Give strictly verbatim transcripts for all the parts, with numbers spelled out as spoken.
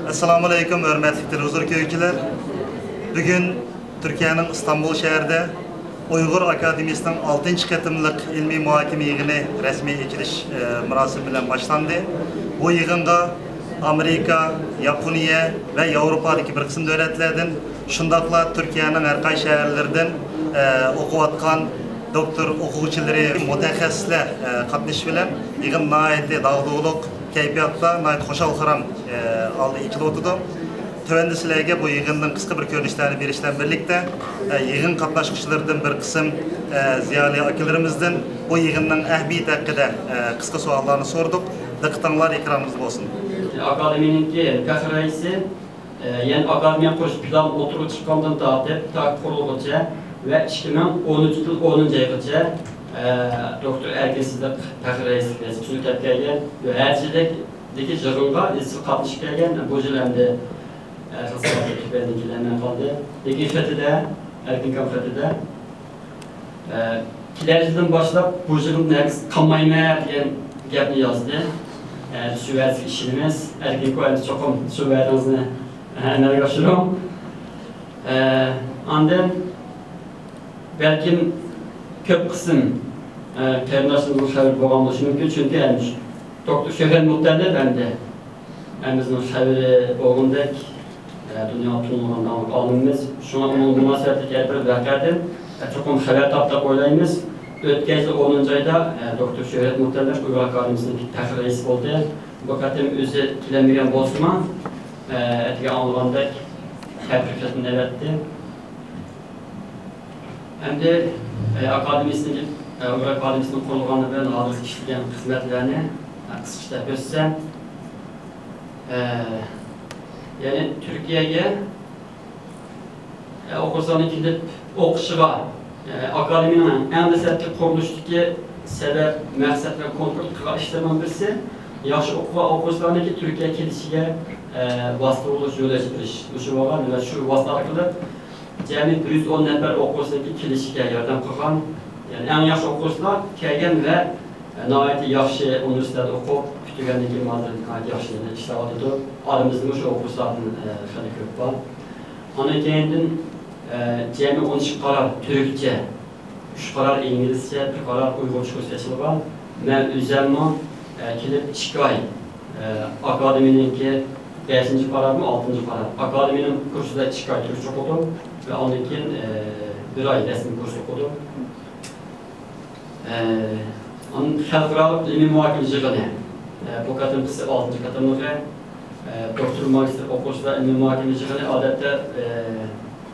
ئەسسالامۇئەلەيكۇم، ھۆرمەتلىك تېلېۋىزور كۆرگۈچىلەر. بۈگۈن تۈركىيەنىڭ ئىستانبۇل شەھىرىدە ئۇيغۇر ئاكادېمىيىسىنىڭ ئالتىنچى قېتىملىق ئىلمىي مۇھاكىمە يىغىنى رەسمىي ئېچىلىش، ئە، مۇراسىمى بىلەن باشلاندى. بۇ يىغىنغا ئامېرىكا، ياپونىيە ۋە ياۋروپادىكى بىر قىسىم دۆلەتلەردىن، شۇنداقلا تۈركىيەنىڭ ھەر قايسى شەھەرلىرىدىن، ئە، ئوقۇۋاتقان دوكتور ئوقۇغۇچىلىرى، مۇتەخەسسىسلەر، ئە، قاتنىشىش بىلەن يىغىن ناھايىتى داغدۇغىلىق كەيپىياتتا، ناھايىتى خۇشال-خۇرام، ئە، ھالدا ئېچىلىۋاتىدۇ. تۆۋەندە سىلەرگە بۇ يىغىندىن قىسقا بىر كۆرۈنۈشلەرنى بېرىش بىلەن بىرلىكتە، ئە، يىغىن قاتناشقۇچىلىرىدىن بىر قىسىم، ئە، زىيالىي ئاكىلىرىمىزدىن بۇ يىغىننىڭ ئەھمىيىتى ھەققىدە، ئە، قىسقا سوئاللارنى سورىدۇق. دىققىتىڭلار ئېكرانىمىزدا بولسۇن. ئاكادېمىيىنىڭكى پەخرىي رەئىسى، ئە، يەنى ئاكادېمىيە قۇرۇش پىلانى ئوتتۇرىغا چىققاندىن تارتىپ تا قۇرۇلغۇچە ۋە ئىككى مىڭ ئونىنچى يىل ئونىنچى ئايغىچە، ئە، دوكتور ئەركىن سىدىق پەخرىي رەئىسلىك ۋەزىپىسىنى ئۆتەپ كەلگەن ۋە ھەر يىلدىكى يىغىنغا ئىزچىل قاتنىشىپ كەلگەن. بۇ يىل ئەمدى، ئە، خىزمەتتە تۈپەيلىدىن كېلەلمەي قالدى. لېكىن خېتىدە، ئەركىنكام خېتىدە، ئە، كېلەر يىلدىن باشلاپ بۇ يىغىندىن ھەرگىز قالمايمەن دېگەن گەپنى يازدى. ئە، شۇ ۋەدىسىگە ئىشىنىمىز. ئەركىنكو ئەمدى چوقۇم شۇ ۋەدىڭىزنى، ئە، ئەمەلگە ئاشۇرۇڭ. ئە، ئاندىن بەلكىم كۆپ قىسىم، ئە، قېرىنداشلىرىمىزنىڭ خەۋىرى بولغان بولۇشى مۇمكىن، چۈنكى ئەمدى دوكتور شۆھرەت مۇتەللىپ ئەمدى ھەممىمىزنىڭ خەۋىرى بولغىنىدەك، ئە، دۇنياغا تونۇلغان داڭلىق ئالىمىمىز. شۇڭا ئۇنىڭ مۇناسىۋەتلىك ھەر بىر ۋەقەدىن، ئە، چوقۇم خەۋەر تاپتۇق دەپ ئويلايمىز. ئۆتكەن يىل ئونىنچى ئايدا، ئە، دوكتور شۆھرەت مۇتەللىپ ئۇيغۇر ئاكادېمىيىسىنىڭ پەخرىي رەئىسى بولدى. بۇ قېتىم ئۆزى كېلەلمىگەن بولسىمۇ، ئە، ئەتىگەن ئاڭلىغاندەك تەبرىك خېتىنى ئەۋەتتى. ئەمدى، ئە، ئاكادېمىيىسىنىڭ، ئە، ئۇيغۇر ئاكادېمىيىسىنىڭ قۇرۇلغانلىقى بىلەن ھازىرقى ئىشلىگەن خىزمەتلەرنى، ئە، قىسقىچە دەپ ئۆتسەم، ئە، يەنى تۈركىيەگە، ئە، ئوقۇغۇچىلارنىڭ كېلىپ ئوقۇشىغا، ئە، ئاكادېمىيىنىڭ ئەڭ دەسلەپكى قۇرۇلۇشتىكى سەۋەب، مەقسەت ۋە كونكرېت قىلغان ئىشلىرىنىڭ بىرسى، ياخشى ئوقۇغان ئوقۇغۇچىلارنىڭكى تۈركىيەگە كېلىشىگە، ئە، ۋاسىتە بولۇش، يول ئېچىپ بېرىش. مۇشۇ بولغان ۋە شۇ ۋاسىتە ئارقىلىق جەمئىي بىر يۈز ئون نەپەر ئوقۇغۇچىنىڭكى كېلىشىگە ياردەم قىلغان. يەنى ئەڭ ياخشى ئوقۇغۇچىلار كەلگەن ۋە ناھايىتى ياخشى ئۇنىۋېرسىتېتتا ئوقۇپ، پۈتتۈرگەندىن كېيىن ھازىر ناھايىتى ياخشى ئىشلەۋاتىدۇ. ئارىمىزدىمۇ شۇ ئوقۇغۇچىلاردىن، ئە، خېلى كۆپ بار. ئاندىن كېيىندىن، ئە، جەمئىي ئون ئىككى قارار تۈركچە، ئۈچ قارار ئىنگلىزچە، بىر قارار ئۇيغۇرچە كۇرس ئېچىلغان. مەن ئۆزۈممۇ، ئە، كېلىپ ئىككى ئاي، ئە، ئاكادېمىيىنىڭكى بەشىنچى قارارمۇ، ئالتىنچى قارار. ئاكادېمىيىنىڭ كۇرسىدا ئىككى ئاي تۈركچە ئوقۇدۇم ۋە ئاندىن كېيىن، ئە، بىر ئاي رەسمىي كۇرس ئوقۇدۇم. ئە، ئاندىن خەلقئارالىق ئىلمىي مۇھاكىمە يىغىنى. ئە، بۇ قېتىمقىسى ئالتىنچى قېتىملىقى. ئە، دوكتور، ماگىستىر ئوقۇغۇچىلار ئىلمىي مۇھاكىمە يىغىنى. ئادەتتە، ئە،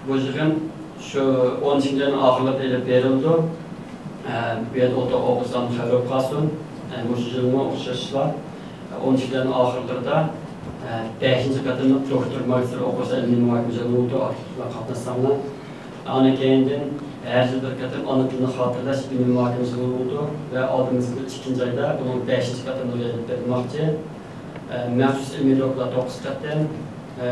بۇ يىغىن شۇ ئون ئىككىنچى ئاينىڭ ئاخىرلىرىدا ئېلىپ بېرىلىدۇ. ئە، بۇ يەردە ئولتۇرغان ئوقۇغۇچىلارنىڭ خەۋىرى بولۇپ قالسۇن. ئە، مۇشۇ يىلمۇ ئوخشاشلا ئون ئىككىنچى ئاينىڭ ئاخىرلىرىدا، ئە، بەشىنچى قېتىملىق دوكتور، ماگىستىر ئوقۇغۇچىلار ئىلمىي مۇھاكىمە يىغىنى بولىدۇ. ئاكتىپلار قاتناشساڭلار. ئاندىن كېيىندىن ھەر يىل بىر قېتىم ئانا تىلنى خاتىرىلەش ئىلمىي مۇھاكىمىسى بولۇۋاتىدۇ ۋە ئالدىمىزدىكى ئىككىنچى ئايدا بۇنىڭ بەشىنچى قېتىملىقىنى ئېلىپ بېرىلماقچى. ئە، مەخسۇس ئىلمىي دوكلات توققۇز قېتىم. ئە،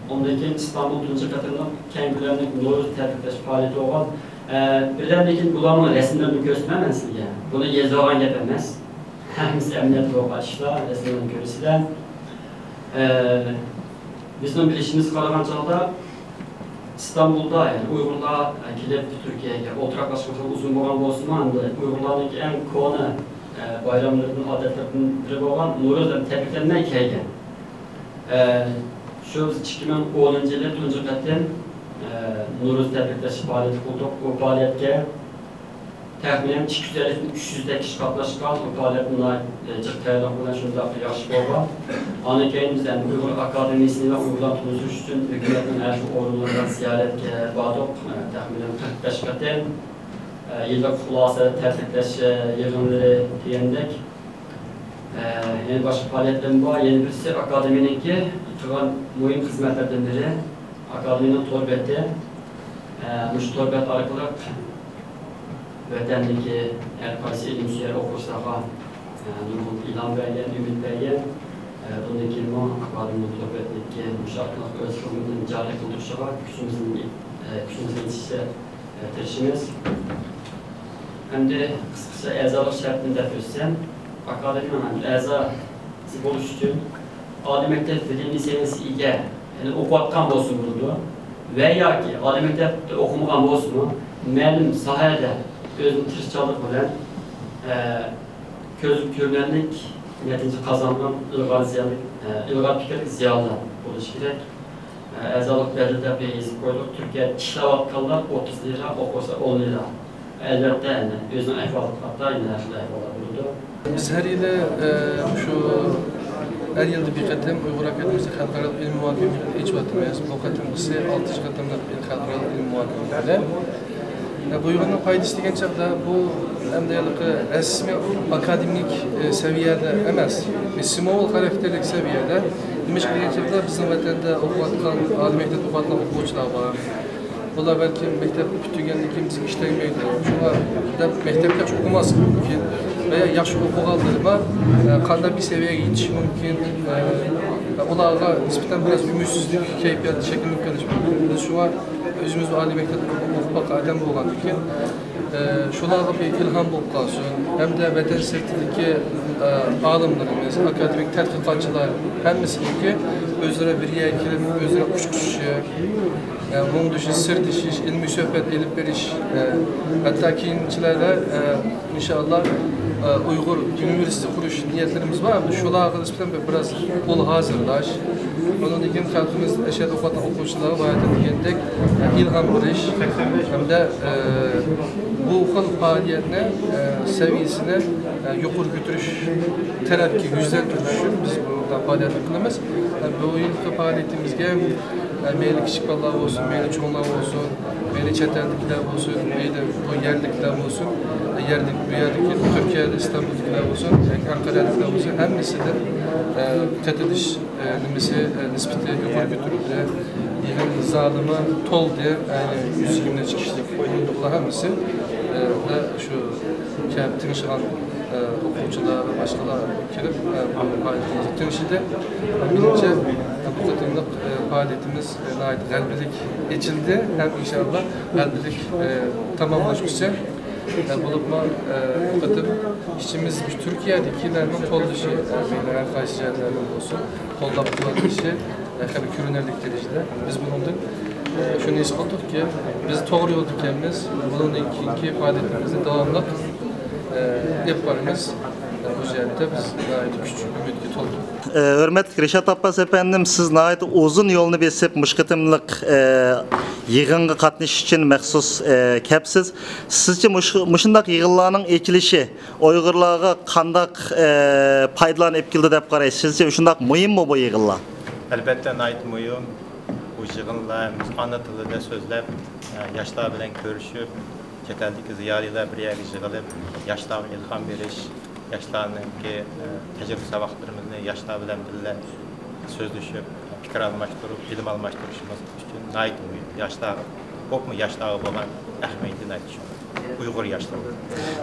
ئۇندىن كېيىن ئىستانبۇل تۇنجى قېتىملىق كەڭ كۆلەملىك نورۇز تەبرىكلەش پائالىيىتى بولغان. ئە، بىردەمدىن كېيىن بۇلارنىڭ رەسىملىرىنى كۆرسىتىمەن مەن سىزگە. بۇنى يېزىۋالغان گەپ ئەمەس. ھەممىسى ئەمەلىيەتتە بولغان ئىشلار، رەسىملەرنى كۆرىسىلەر. ئە، بىزنىڭ بىلىشىمىزگە قارىغان چاغدا ئىستانبۇلدا، يەنى ئۇيغۇرلار كېلىپ تۈركىيەگە ئولتۇراقلاشقان خېلى ئۇزۇن بولغان بولسىمۇ، ئەمدى ئۇيغۇرلارنىڭكى ئەڭ كونا، ئە، بايراملىرىدىن، ئادەتلىرىدىن بىرى بولغان نورۇز ھەم تەبرىكلەنمەي كەلگەن. ئە، شۇ بىز ئىككى مىڭ ئونىنچى يىلى تۇنجى قېتىم، ئە، نورۇز تەبرىكلەش پائالىيىتى قىلدۇق. ئۇ پائالىيەتكە تەخمىنەن ئىككى يۈز ئەللىدىن ئۈچ يۈزدەك كىشى قاتناشقان. بۇ پائالىيەتنى ناھايىتى جىق تەييارلىق بىلەن شۇنداق ياخشى بولغان. ئاندىن كېيىن بىز ئەمدى ئۇيغۇر ئاكادېمىيىسىنى ۋە ئۇيغۇرلارنى تونۇشتۇرۇش ئۈچۈن ھۆكۈمەتنىڭ ھەر خىل ئورۇنلىرىغا زىيارەتكە باردۇق. تەخمىنەن قىرىق بەش قېتىم يىللىق خۇلاسە، تەبرىكلەش يىغىنلىرى دېگەندەك. يەنە باشقا پائالىيەتلىرىمۇ بار. يەنە بىرسى ئاكادېمىيەنىڭكى قىلغان مۇھىم خىزمەتلىرىدىن بىرى ئاكادېمىيەنىڭ تور بېتى. مۇشۇ تور بەت ئارقىلىق ۋەتەندىكى ھەر قايسى ئىلمىي سۆيەر ئوقۇغۇچىلارغا، ئە، نۇرغۇن ئىلھام بەرگەن، ئۈمىد بەرگەن. ئە، بۇندىن كېيىنمۇ ئاكادېمىيە تور بەتلىككە مۇشۇ ئارقىلىق ئۆز خىزمىتىنى جارى قىلدۇرۇشىغا كۈچىمىزنىڭ، ئە، كۈچىمىزنىڭ يېتىشىچە، ئە، تىرىشىمىز. ئەمدى قىسقىچە ئەزالىق شەرتىنى دەپ ئۆتسەم، ئاكادېمىيەنىڭ ئەزاسى بولۇش ئۈچۈن ئالىي مەكتەپ دىپلومى سەۋىيەسىگە ئىگە، يەنى ئوقۇۋاتقان بولسىمۇ بولىدۇ ۋە ياكى ئالىي مەكتەپتە ئوقۇمىغان بولسىمۇ، مەلۇم ساھەدە ئۆزىنىڭ تىرىشچانلىقى بىلەن، ئە، كۆزگە كۆرۈنەرلىك نەتىجە قازانغان ئىلغار زىيانلىق، ئە، ئىلغار پىكىرلىك زىيالىيلار بولۇشى كېرەك. ئە، ئەزالىق بەدىلى دەپ يېزىپ قويدۇق. تۈركىيەدە ئىشلەۋاتقانلار ئوتتۇز لىرا، ئوقۇسا ئون لىرا. ئەلۋەتتە، ئەنە، ئۆزىنىڭ ئەھۋالىغا قارىتا يەنە ھەر خىل ئەھۋاللار بولىدۇ. بىز ھەر يىلى، ئە، شۇ ھەر يىلدا بىر قېتىم ئۇيغۇر ئاكادېمىيىسى خەلقئارالىق ئىلمىي مۇھاكىمە يىغىنى ئېچىۋاتىمىز. بۇ قېتىمقىسى ئالتىنچى قېتىملىق خەلقئارالىق ئىلمىي مۇھاكىمە يىغىنى. ئە، بۇ يىغىننىڭ پايدىسى دېگەن چاغدا بۇ ئەمدى ھېلىقى رەسمىي ئاكادېمىك، ئە، سەۋىيەدە ئەمەس، بىر سىمۋول خاراكتېرلىك سەۋىيەدە. نېمىشقا دېگەن چاغدا بىزنىڭ ۋەتەندە ئوقۇۋاتقان، ئالىي مەكتەپتە ئوقۇۋاتقان ئوقۇغۇچىلار بار. بۇلار بەلكىم مەكتەپنى پۈتتۈرگەندىن كېيىن بىزگە ئىش تەگمەيدۇ، شۇڭا دەپ مەكتەپكە ياخشى ئوقۇماسلىقى مۇمكىن ۋە ياخشى ئوقۇغانلىرىمۇ، ئە، قانداق بىر سەۋىيەگە يېتىشى مۇمكىن، ئە، ئۇلارغا نىسبەتەن بىراز ئۈمىدسىزلىك كەيپىياتى شەكىللىنىپ قېلىشى مۇمكىن. بىز شۇڭا ئۆزىمىزمۇ ئالىي مەكتەپتە ئوقۇپ باققان ئادەم بولغاندىكىن، ئە، شۇلارغا بىر ئىلھام بولۇپ قالسۇن ھەمدە ۋەتەن سىرتىدىكى، ئە، ئالىملىرىمىز، ئاكادېمىك تەتقىقاتچىلار ھەممىسىنىڭكى ئۆزئارا بىر يەرگە كېلىپ، ئۆزئارا ئۇچرىشىشى، ئە، مۇڭدىشىش، سىردىشىش، ئىلمىي سۆھبەت ئېلىپ بېرىش، ئە، ھەتتا كېيىنچىلەردە، ئە، ئىنشائاللا، ئە، ئۇيغۇر ئۇنىۋېرسىتېتى قۇرۇش نىيەتلىرىمىز بار. شۇلارغا نىسبەتەن بىراز قول ھازىرلاش، ئۇنىڭدىن كېيىن خەلقىمىز ئەشەدە ئوقۇۋاتقان ئوقۇغۇچىلارغا باياتىن دېگەندەك، ئە، ئىلھام بېرىش ھەمدە، ئە، بۇ خىل پائالىيەتنى، ئە، سەۋىيەسىنى، ئە، يۇقىرى كۆتۈرۈش تەرەپكە يۈزلەندۈرۈش ئۈچۈن بىز بۇ پائالىيەتنى قىلىمىز. ئە، بۇ يىلقى پائالىيىتىمىزگە، ئە، مەيلى كىچىك بالىلار بولسۇن، مەيلى چوڭلار بولسۇن، مەيلى چەت ئەلدىكىلەر بولسۇن، مەيلى بۇ يەرلىكلەر بولسۇن، ئە، يەرلىك، بۇ يەردىكى تۈركىيەدە، ئىستانبۇلدىكىلەر بولسۇن، ياكى ئەنقەرەدىكىلەر بولسۇن، ھەممىسىدىن، ئە، قېتىلىش، ئە، نېمىسى، ئە، نىسبىتى يۇقىرى كۆتۈرۈلدى. يىغىن زالىمۇ تولدى، يەنى يۈز يىگىرمە نەچچە كىشىلىك ئورۇندۇقلار ھەممىسى، ئە، ۋە شۇ كەپ تىڭشىغان، ئە، ئوقۇغۇچىلار ۋە باشقىلار كېلىپ، ئە، بۇ پائالىيىتىمىزگە تىڭشىدى. مېنىڭچە، بۇ قېتىملىق، ئە، پائالىيىتىمىز، ئە، ناھايىتى غەلىبىلىك ئېچىلدى ھەم ئىنشائاللا غەلىبىلىك، ئە، تاماملاشقۇسى. ئە، بولۇپمۇ، ئە، بۇ قېتىم ئىچىمىز تۈركىيەدىكىلەرنىڭ قوللىشى، ئە، مېنى ھەر قايسى جەھەتلەردىن بولسۇن، قوللاپ قۇۋۋەتلىشى، ئە، خېلى كۆرۈنەرلىك دەرىجىدە. بىز بۇنىڭدىن، ئە، شۇنى ھېس قىلدۇقكى، بىز توغرا يولدىكەنمىز. بۇنىڭدىن كېيىنكى پائالىيىتىمىزنى داۋاملىق، ئە، ئېلىپ بارىمىز. ئە، بۇ جەھەتتە بىز ناھايىتى كۈچ، ئۈمىدكە تولدۇق. ئە، ھۆرمەتلىك رىشات ئابباس ئەپەندىم، سىز ناھايىتى ئۇزۇن يولنى بېسىپ، مۇشۇ قېتىملىق، ئە، يىغىنغا قاتنىشىش ئۈچۈن مەخسۇس، ئە، كەپسىز. سىزچە مۇشۇ، مۇشۇنداق يىغىنلارنىڭ ئېچىلىشى ئۇيغۇرلارغا قانداق، ئە، پايدىلارنى ئېلىپ كېلىدۇ دەپ قارايسىز؟ سىزچە شۇنداق مۇھىممۇ بۇ يىغىنلار؟ ئەلۋەتتە، ناھايىتى مۇھىم. بۇ يىغىنلار ئانا تىلىدا سۆزلەپ، ئە، ياشلار بىلەن كۆرۈشۈپ، چەت ئەلدىكى زىيالىيلار بىر يەرگە يىغىلىپ، ياشلارغا ئىلھام بېرىش، ياشلارنىڭكى، ئە، تەجرىبە ساۋاقلىرىمىزنى ياشلار بىلەن بىللە سۆزلىشىپ، پىكىر ئالماشتۇرۇپ، بىلىم ئالماشتۇرۇشىمىز ئۈچۈن ناھايىتى مۇھىم. ياشلارغا، بولۇپمۇ ياشلارغا بولغان ئەھمىيىتى ناھايىتى چوڭ. ئۇيغۇر ياشلىرى.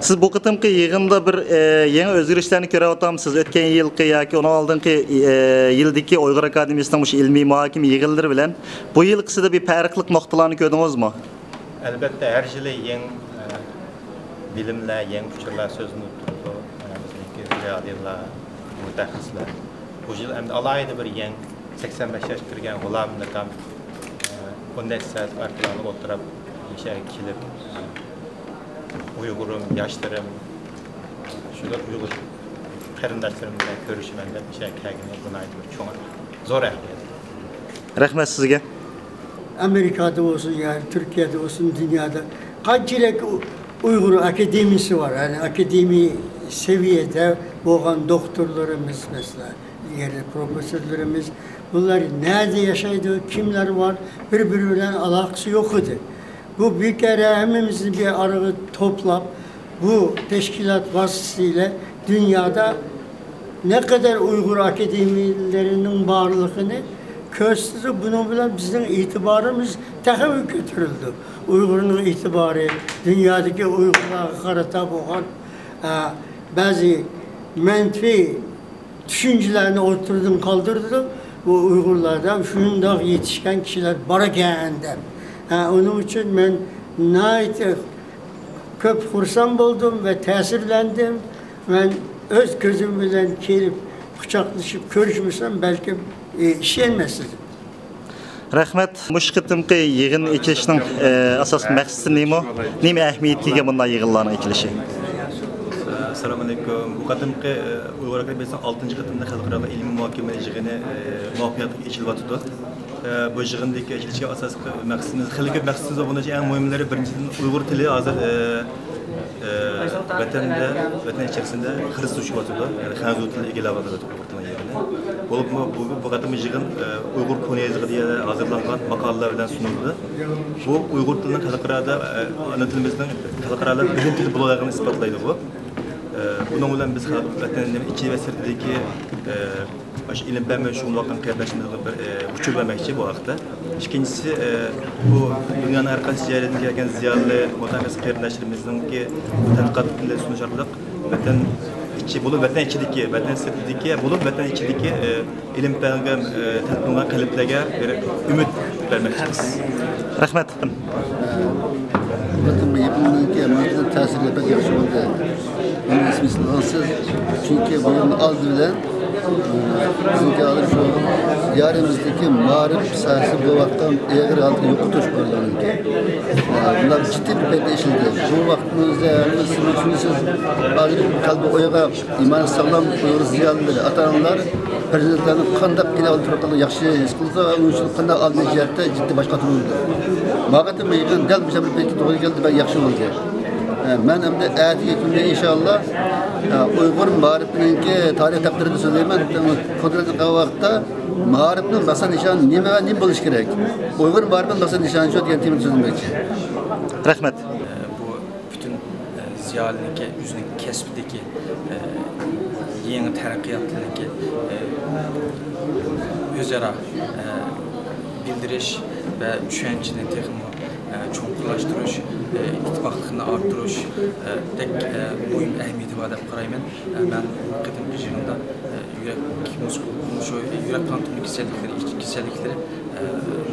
سىز بۇ قېتىمقى يىغىندا بىر، ئە، يېڭى ئۆزگىرىشلەرنى كۆرۈۋاتامسىز؟ ئۆتكەن يىلقى ياكى ئۇنىڭ ئالدىنقى، ئە، يىلدىكى ئۇيغۇر ئاكادېمىيىسىنىڭ مۇشۇ ئىلمىي مۇھاكىمە يىغىنلىرى بىلەن بۇ يىلقىسىدا بىر پەرقلىق نۇقتىلارنى كۆردىڭىزمۇ؟ ئەلۋەتتە، ھەر يىلى يېڭى، ئە، بىلىملەر، يېڭى ئۇچۇرلار سۆزلىنىپ تۇرىدۇ. ئە، بىزنىڭكى زىيالىيلار، مۇتەخەسسىسلەر. بۇ يىل ئەمدى ئالاھىدە بىر يېڭى سەكسەن بەش ياشقا كىرگەن غۇلامىم ئاكام، ئە، ئون نەچچە سائەت ئارقىلىق ئولتۇرۇپ، مۇشۇ يەرگە كېلىپ، ئە، ئۇيغۇرۇم، ياشلىرىم، شۇنداق ئۇيغۇر قېرىنداشلىرىم بىلەن كۆرۈشىمەن دەپ مۇشۇ يەرگە كەلگىنى بۇ ناھايىتى بىر چوڭ، زور ئەھمىيەت. رەھمەت سىزگە. ئامېرىكادا بولسۇن، يا تۈركىيەدە بولسۇن، دۇنيادا قانچىلىك ئۇ-، ئۇيغۇر ئاكادېمىيىسى بار، يەنى ئاكادېمىي سەۋىيەدە بولغان دوختۇرلىرىمىز، مەسىلەن، ئىلگىرى پروفېسسورلىرىمىز، بۇلار نەدە ياشايدۇ، كىملەر بار، بىر-بىرى بىلەن ئالاقىسى يوق ئىدى. بۇ بىر كەرە ھەممىمىزنى بىر ئارىغا توپلاپ، بۇ تەشكىلات ۋاسىتىسىلە دۇنيادا نەقەدەر ئۇيغۇر ئاكادېمىيەلىرىنىڭ بارلىقىنى كۆرسىتىدۇ. بۇنىڭ بىلەن بىزنىڭ ئېتىبارىمىز تېخىمۇ كۆتۈرۈلىدۇ. ئۇيغۇرنىڭ ئېتىبارى، دۇنيادىكى ئۇيغۇرلارغا قارىتا بولغان، ئە، بەزى مەنپىي چۈشەنچىلەرنى ئوتتۇرىدىن قالدۇرىدۇ. بۇ ئۇيغۇرلاردا شۇنداق يېتىشكەن كىشىلەر بار ئىكەن دەپ. ھە، ئۇنىڭ ئۈچۈن مەن ناھايىتى كۆپ خۇرسەن بولدۇم ۋە تەسىرلەندىم. مەن ئۆز كۆزۈم بىلەن كېلىپ قۇچاقلىشىپ كۆرۈشمىسەم، بەلكىم، ئى، ئىشەنمەسسىز. رەھمەت. مۇشۇ قېتىمقى يىغىن ئېچىلىشىنىڭ، ئى، ئاساسلىق مەقسىتى نېمە؟ نېمە ئەھمىيەتكە ئىگە بۇنداق يىغىنلارنىڭ ئېچىلىشى؟ ئەسسالامۇئەلەيكۇم. بۇ قېتىمقى، ئى، ئۇيغۇر ئەدەبىياتىنىڭ ئالتىنچى قېتىملىق خەلقئارا ئىلمىي مۇھاكىمە يىغىنى، ئى، مۇۋەپپەقىيەتلىك ئېچىلىۋاتىدۇ. ئى، بۇ يىغىندىكى ئېچىلىشىگە ئاساسلىق مەقسىتىمىز، خېلى كۆپ مەقسىتىمىز بار. بۇنىڭ ئىچىدە ئەڭ مۇھىملىرى، بىرىنچىدىن، ئۇيغۇر تىلى ھازىر، ئى، ئى، ۋەتەندە، ۋەتەن ئىچەرىسىندە خىرىسلىشىۋاتىدۇ. يەنى خەنزۇ تىلى ئىگىلەۋاتىدۇ. بولۇپمۇ بۇ، بۇ قېتىمقى يىغىن، ئە، ئۇيغۇر كونا يېزىقىدا ھازىرلانغان ماقالىلەر بىلەن سۇنۇلدى. بۇ ئۇيغۇر تىلىنىڭ خەلقئارادا، ئە، ئانا تىلىمىزنىڭ خەلقئارادا بىلىم تىلى بولىدىغانلىقىنى ئىسپاتلايدۇ بۇ. ئە، بۇنىڭ بىلەن بىز خەلق ۋەتەننىڭ ئىچى ۋە سىرتىدىكى، ئە، مۇشۇ ئىلىم پەن بىلەن شۇغۇللانغان قېرىنداشلىرىمىزغا بىر، ئە، ئۇچۇر بەرمەكچى بۇ ھەقتە. ئىككىنچىسى، ئە، بۇ دۇنيانىڭ ھەر قايسى جايلىرىدىن كەلگەن زىيالىي، مۇتەخەسسىس قېرىنداشلىرىمىزنىڭكى تەتقىقات بىلەن سۇنۇش ئارقىلىق ۋەتەن ئىچى بولۇپ، ۋەتەن ئىچىدىكى، ۋەتەن سىرتىدىكى بولۇپ، ۋەتەن ئىچىدىكى، ئە، ئىلىم پەنگە، ئە، تەلپۈنگەن قەلبلەرگە بىر ئۈمىد بەرمەكچىمىز. رەھمەت. بۇ قېتىمقى يىغىننىڭكى ماڭا تەسىرى بەك ياخشى بولدى. بۇنى ئەسلىسىڭىز، چۈنكى بۇ يىلنىڭ ئالدى بىلەن، ئە، بىزنىڭكى ھازىر شۇ دىيارىمىزدىكى مائارىپ ساھەسىدە بولۇۋاتقان ئېغىر ھالەتكە يوقىتىش بارلىقىنىڭكى، ئە، بۇنداق جىددىي بىر پەيتتە ئىشلىدى. بۇ ۋاقىتنىڭ ئۆزىدە ھەممىسى چۈشىنىسىز، ھازىر قەلبى ئويغاق، ئىمانى ساغلام ئۇيغۇر زىيالىيلىرى، ئاتا-ئانىلار پەرزەنتلەرنى قانداق قىلىۋالىپ تۇرۇپ ياخشى ھېس قىلسا، ئۇنىڭ ئۈچۈن قانداق ئالدىن جەھەتتە جىددىي باش قاتۇرۇلىدۇ. ماڭا قېتىم يىغىن دەل مۇشۇ بىر پەيتكە توغرا كەلدى، بەك ياخشى بولدى. ئە، مەن ئەمدى ئەتىكى كۈندە ئىنشاللا، ئە، ئۇيغۇر مائارىپىنىڭكى تارىخ تەقدىرىنى سۆزلەيمەن. قۇدرەتلىك ۋاقىتتا مائارىپنىڭ مەقسەت نىشانى نېمە ۋە نېمە بولۇشى كېرەك؟ ئۇيغۇر مائارىپىنىڭ مەقسەت نىشانى شۇ دېگەن تېمىدا سۆزلىمەكچى. رەھمەت. بۇ پۈتۈن، ئە، زىيالىينىڭكى ئۆزىنىڭ كەسپىدىكى، ئە، يېڭى تەرەققىياتلىرىنىڭكى، ئە، ئۆزئارا، ئە، بىلدۈرۈش ۋە چۈشەنچىنى تېخىمۇ، ئە، چوڭقۇرلاشتۇرۇش، ئە، ئىتتىپاقلىقنى ئارتتۇرۇش، ئە، دەك، ئە، مۇھىم ئەھمىيىتى بار دەپ قارايمەن. ئە، مەن بۇ قېتىمقى يىغىندا، ئە، يۈرەك مۇسكۇل، شۇ يۈرەك قان تومۇر كېسەللىكلىرى، ئىچ كېسەللىكلىرى، ئە،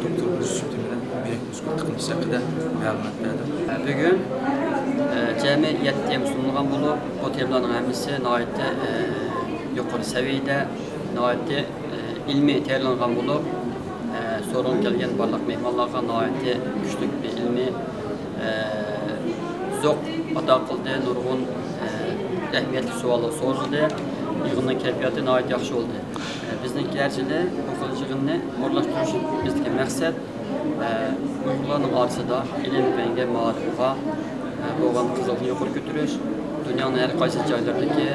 دوكتور مۇسكۇل تېمىدا يۈرەك مۇسكۇل تىقىنچىسى ھەققىدە مەلۇمات بەردىم. بۈگۈن، ئە، جەمئىي يەتتە تېما سۇنۇلغان بولۇپ، بۇ تېمىلارنىڭ ھەممىسى ناھايىتى، ئە، يۇقىرى سەۋىيەدە، ناھايىتى، ئە، ئىلمىي تەييارلانغان بولۇپ، ئە، سورۇنغا كەلگەن بارلىق مېھمانلارغا ناھايىتى كۈچلۈك بىر ئىلمىي، ئە، زوق ئاتا قىلدى، نۇرغۇن، ئە، ئەھمىيەتلىك سوئاللار سورىلدى. يىغىننىڭ كەيپىياتى ناھايىتى ياخشى بولدى. ئە، بىزنىڭكى ھەر يىلى بۇ خىل يىغىننى ئورۇنلاشتۇرۇشىمىزدىكى مەقسەت، ئە، ئۇيغۇرلارنىڭ ئارىسىدا ئىلىم-پەنگە، مائارىپقا، ئە، بولغان قىزغىنلىقنى يۇقىرى كۆتۈرۈش، دۇنيانىڭ ھەر قايسى جايلىرىدىكى،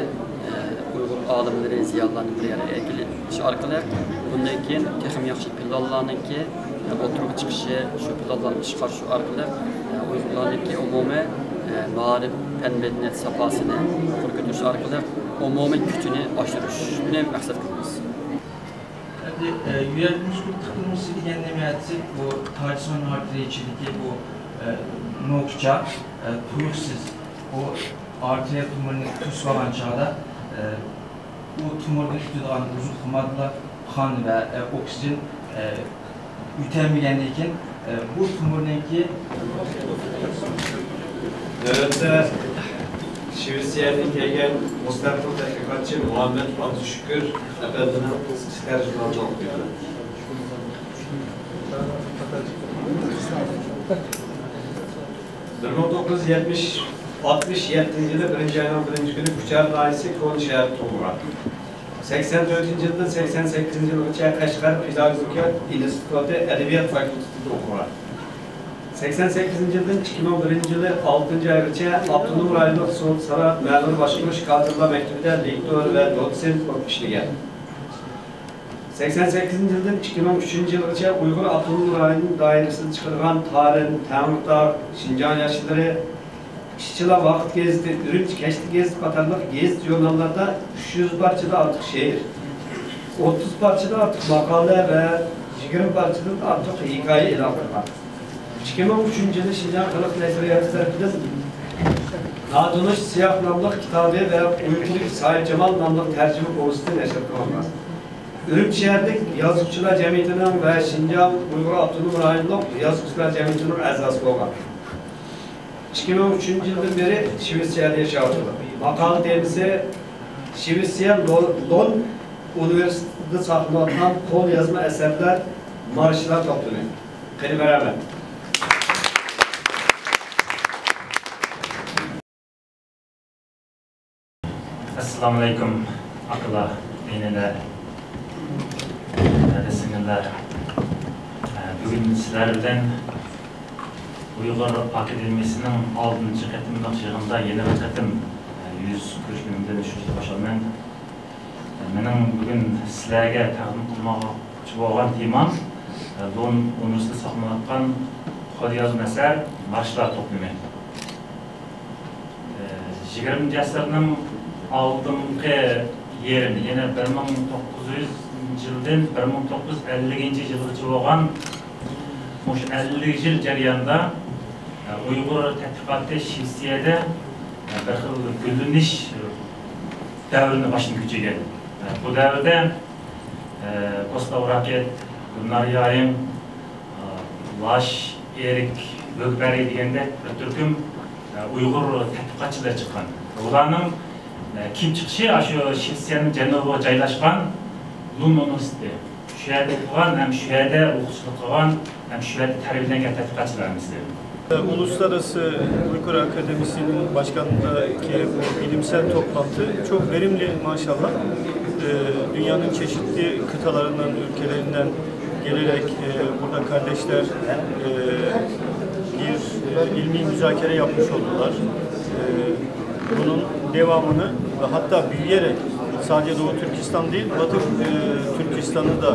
ئە، ئۇيغۇر ئالىملىرى، زىيالىيلارنى بىر يەرگە ئەكېلىش ئارقىلىق، بۇندىن كېيىن تېخىمۇ ياخشى پىلانلارنىڭكى، ئە، ئوتتۇرىغا چىقىشى، شۇ پىلانلارنى ئىشقا ئاشۇرۇش ئارقىلىق، ئە، ئۇيغۇرلارنىڭكى ئومۇمىي، ئە، مائارىپ، پەن-مەدەنىيەت ساپاسىنى يۇقىرى كۆتۈرۈش ئارقىلىق ئومۇمىي كۈچىنى ئاشۇرۇشنى مەقسەت قىلىمىز. ئەمدى، ئە، يۈرەك مۇسكۇل تىقىلمىسى دېگەن نېمە دېسەك، بۇ تاجسىمان ئارتېرىيە ئىچىدىكى بۇ، ئە، نوكىچا، ئە، تۇيۇقسىز بۇ ئارتېرىيە تومۇرىنى توسۇۋالغان چاغدا، ئە، ئۇ تومۇردىن ئۆتىدىغان ئوزۇقلۇق ماددىلار، قان ۋە، ئە، ئوكسىگېن، ئە، ئۆتەلمىگەندىن كېيىن، ئە، بۇ تومۇرنىڭكى نۆۋەتتە شىۋېتسىيەدىن كەلگەن مۇستەقىل تەتقىقاتچى مۇھەممەد ئابدۇشۈكۈر ئەپەندىنىڭ قىسقىچە تەرجىمىھالىنى ئوقۇيمەن. بىر مىڭ توققۇز يۈز يەتمىش، ئاتمىش يەتتىنچى يىلى بىرىنچى ئاينىڭ بىرىنچى كۈنى كۇچا ناھىيەسى كونا شەھەردە تۇغۇلغان. سەكسەن تۆتىنچى يىلدىن سەكسەن سەككىزىنچى يىلغىچە قەشقەر پېداگوگىكا ئىنستىتۇتى ئەدەبىيات فاكۇلتېتىدا ئوقۇغان. سەكسەن سەككىزىنچى يىلدىن ئىككى مىڭ بىرىنچى يىلى ئالتىنچى ئايغىچە ئاپتونوم رايونلۇق سودا سانائەت مەمۇرىي باشقۇرۇش كادىرلار مەكتىپىدە لېكتور ۋە دوتسېنت بولۇپ ئىشلىگەن. سەكسەن سەككىزىنچى يىلدىن ئىككى مىڭ ئۈچىنچى يىلغىچە ئۇيغۇر ئاپتونوم رايونى دائىرىسىدە چىقىرغان تارىم، تەڭرىتاغ، شىنجاڭ ياشلىرى، ئىشچىلار ۋاقىت گېزىتى، ئۈرۈمچى كەچلىك گېزىتى قاتارلىق گېزىت-ژۇرناللاردا ئۈچ يۈز پارچىدىن ئارتۇق شېئىر، ئوتتۇز پارچىدىن ئارتۇق ماقالە ۋە يىگىرمە پارچىدىن ئارتۇق ھېكايە ئېلان قىلغان. ئىككى مىڭ ئۈچىنچى يىلى شىنجاڭ خەلق نەشرىياتى تەرىپىدىن ناتونۇش سىياھ ناملىق كىتابى ۋە ئۇيقۇدىكى ساھىبجامال ناملىق تەرجىمە پوۋېستى نەشر قىلىنغان. ئۈرۈمچى شەھەرلىك يازغۇچىلار جەمئىيىتىنىڭ ۋە شىنجاڭ ئۇيغۇر ئاپتونوم رايونلۇق يازغۇچىلار جەمئىيىتىنىڭ ئەزاسى بولغان. ئىككى مىڭ ئۈچىنچى يىلدىن بېرى شىۋېتسىيەدە ياشاۋاتىدۇ. ماقالە تېمىسى شىۋېتسىيە لون، لون ئۇنىۋېرسىتېتىدا ساقلىنىۋاتقان قول يازما ئەسەرلەر، مارشلار توپلىمى. قېنى، مەرھەمەت. ئەسسالامۇئەلەيكۇم، ئاكىلار، ئىنىلەر، ھەدە سىڭىللەر. بۈگۈن سىلەر بىلەن ئۇيغۇر ئاكادېمىيىسىنىڭ ئالتىنچى قېتىملىق يىغىنىدا يەنە بىر قېتىم يۈز كۆرۈشكىنىمدىن شۇنچىلىك خۇشالمەن. مېنىڭ بۈگۈن سىلەرگە تەقدىم قىلماقچى بولغان تېمام لون ئۇنىۋېرسىتېتىدا ساقلىنىۋاتقان قول يازما ئەسەر، مارشلار توپلىمى. يىگىرمىنچى ئەسىرنىڭ ئالدىنقى يېرىمى، يەنى بىر مىڭ توققۇز يۈزىنچى يىلدىن بىر مىڭ توققۇز يۈز ئەللىكىنچى يىلغىچە بولغان مۇشۇ ئەللىك يىل جەريانىدا ئۇيغۇر تەتقىقاتى شىۋېتسىيەدە بىر خىل گۈللىنىش دەۋرىنى باشتىن كۆچۈرگەن. بۇ دەۋردە، ئە، گۇستاۋ راكېت، گۈلنار يارىم، ئە، لاش ئېرىك ۋۆگبەرگ دېگەندەك بىر تۈركۈم، ئە، ئۇيغۇر تەتقىقاتچىلىرى چىققان. ئۇلارنىڭ، ئە، كېلىپ چىقىشى ئاشۇ شىۋېتسىيەنىڭ جەنۇبىغا جايلاشقان لون ئۇنىۋېرسىتېتى. شۇ يەردە ئوقۇغان ھەم شۇ يەردە ئوقۇتقۇچىلىق قىلغان ھەم شۇ يەردە تەربىيەلەنگەن تەتقىقاتچىلار ھەممىسى. Uluslararası Uygur Akademisi'nin başkanındaki bu bilimsel toplantı çok verimli maşallah. Ee, dünyanın çeşitli kıtalarından, ülkelerinden gelerek, e, burada kardeşler, e, bir, e, ilmi müzakere yapmış oldular. E, bunun devamını ve hatta büyüyerek sadece Doğu Türkistan değil, Batı, e, Türkistan'ı da,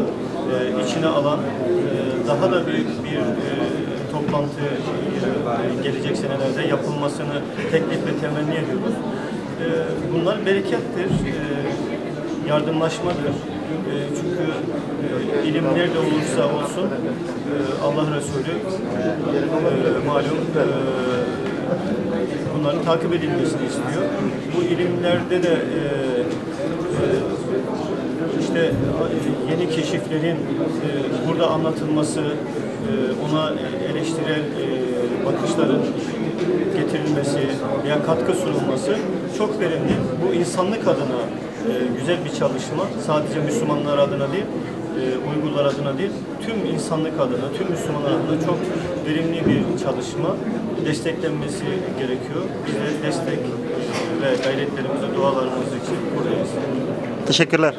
e, içine alan, e, daha da büyük bir, e, toplantı, e, gelecek senelerde yapılmasını teklif ve temenni ediyoruz. E, bunlar berekettir, e, yardımlaşmadır. E, çünkü, e, ilim nerede olursa olsun, e, Allah Resulü, e, malum, e, bunların takip edilmesini istiyor. Bu ilimlerde de, e, e, işte, e, yeni keşiflerin, e, burada anlatılması, e, ona eleştirel, e, bakışların getirilmesi veya katkı sunulması çok verimli. Bu insanlık adına e, güzel bir çalışma. Sadece Müslümanlar adına değil, e, Uygurlar adına değil, tüm insanlık adına, tüm Müslümanlar adına çok verimli bir çalışma. Desteklenmesi gerekiyor. Biz de destek ve gayretlerimizi, dualarımız için buradayız. Teşekkürler.